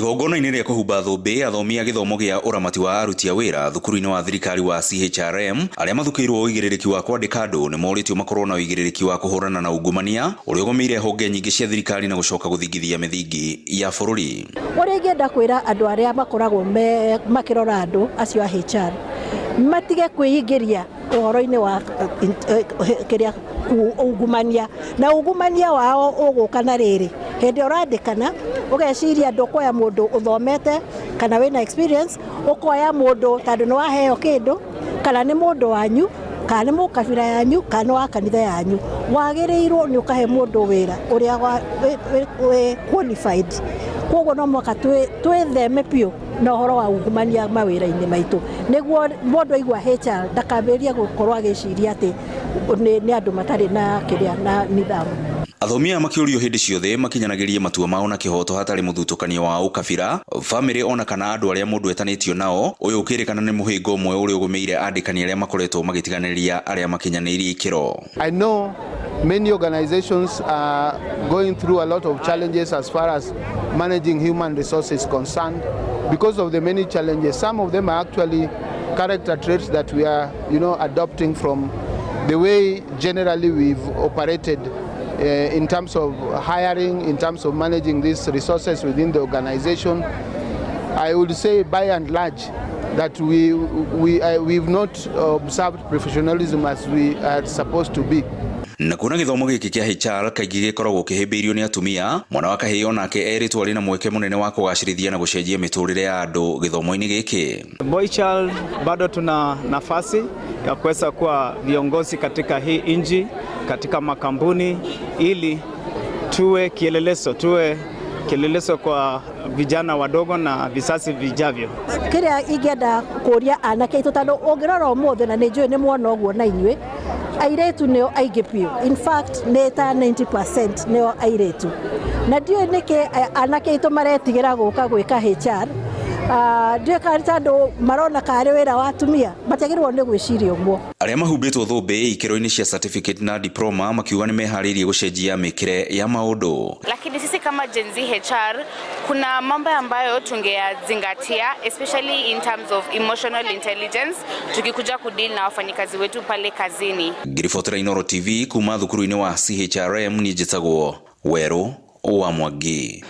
Igongona-inĩ rĩa kũhumba thũmbĩ athomi a gĩthomo gĩa ũramati wa aruti a wĩra thukuru-inĩ wa thirikari wa CHRM arĩa mathukĩirwo ũigĩrĩrĩki wa kwandĩka andũ nĩ morĩtio makorwo na ũigĩrĩrĩki wa kũhũrana na ungumania ũrĩa ũgũmĩire honge nyingĩ cia thirikari na gũcoka gũthingithia mĩthingi ya bũrũri. Ũrĩa ingĩenda kwĩra andũ arĩa makoragwo me makĩrora andũ acio a HR matige kwĩingĩria ũhoro-inĩ wa kĩrĩa ungumania na ungumania wao ũgũka na rĩrĩ hĩndĩ ĩrĩa ũrandĩkana ũgeciria ndũkuoya mũndũ ũthomete kana wĩna experience, ũkoya mũndũ tondũ nĩ waheo kĩndũ kana nĩ mũndũ wanyu kana nĩ mũkabira yanyu kana nĩ wa kanitha yanyu. Wagĩrĩirwo nĩ ũkahe mũndũ wĩra ũrĩa wĩ qualified. Koguo no mũhaka twĩtheme biũ na ũhoro wa ungumania mawĩra-inĩ maitũ nĩguo mũndũ aigua HR ndakambĩrĩrie gũkorwo agĩciria atĩ nĩ andũ matarĩ na kĩrĩa na nidhamu. Athomi aya makĩũrio hĩndĩ ciothe makinyanagĩrie matua mao na kĩhoto hatarĩ mũthutũkanio wa ũkabira, bamĩrĩ ona kana andũ arĩa mũndũ etanĩtio nao. Ũyũ ũkĩrĩkana nĩ mũhĩnga ũmwe ũrĩa ũgũmĩire andĩkani arĩa makoretwo magĩtiganĩria arĩa makinyanĩirie ikĩro. I know many organizations are going through a lot of challenges as far as managing human resources concerned because of the many challenges. Some of them are actually character traits that we are adopting from the way generally we've operated in terms of hiring, in terms of managing these resources within the organization. I would say by and large that we've not observed professionalism as we are supposed to be. Na kuona gĩthomo gĩkĩ kĩa HR kaingĩ gĩkoragwo kĩhĩmbĩirio nĩ atumia, mwana wa kahĩĩ onake erĩtwo arĩ na mweke mũnene wa kũgacĩrithia na gũcenjia mĩtũrĩre ya andũ gĩthomo-inĩ gĩkĩ. Boy child bado tuna nafasi ya kuweza kuwa viongozi katika hii nchi, katika makampuni, ili tuwe kielelezo kwa vijana wadogo na vizazi vijavyo. Kĩrĩa ingĩenda kũria anake aitũ, tondũ ũngĩrora ũmũthĩ na nĩ njũĩ nĩ muona ũguo na inyuĩ, airĩtu nĩo aingĩ biũ, in fact nĩ ta 90% nĩo airĩtu, na ndiũĩ nĩkĩ anake aitũ maretigĩra gũka gwĩka HR. Ndiũĩ kana nĩ tondũ marona karĩ wĩra wa atumia. Matiagĩrĩirwo nĩ gwĩciria ũguo. Arĩa mahumbĩtwo thũmbĩ ikĩro-inĩ cia certificate na diploma makiuga nĩ meharĩirie gũcenjia mĩkĩre ya maũndũ. Lakini sisi kama Gen Z HR kuna mambo ambayo tungeyazingatia, especially in terms of emotional intelligence, tukikuja kudeal na wafanyikazi wetu pale kazini. Ngĩribotera Inooro TV kuma thukuru-inĩ wa CHRM, niĩ njĩtagwo Werũ wa Mwangi.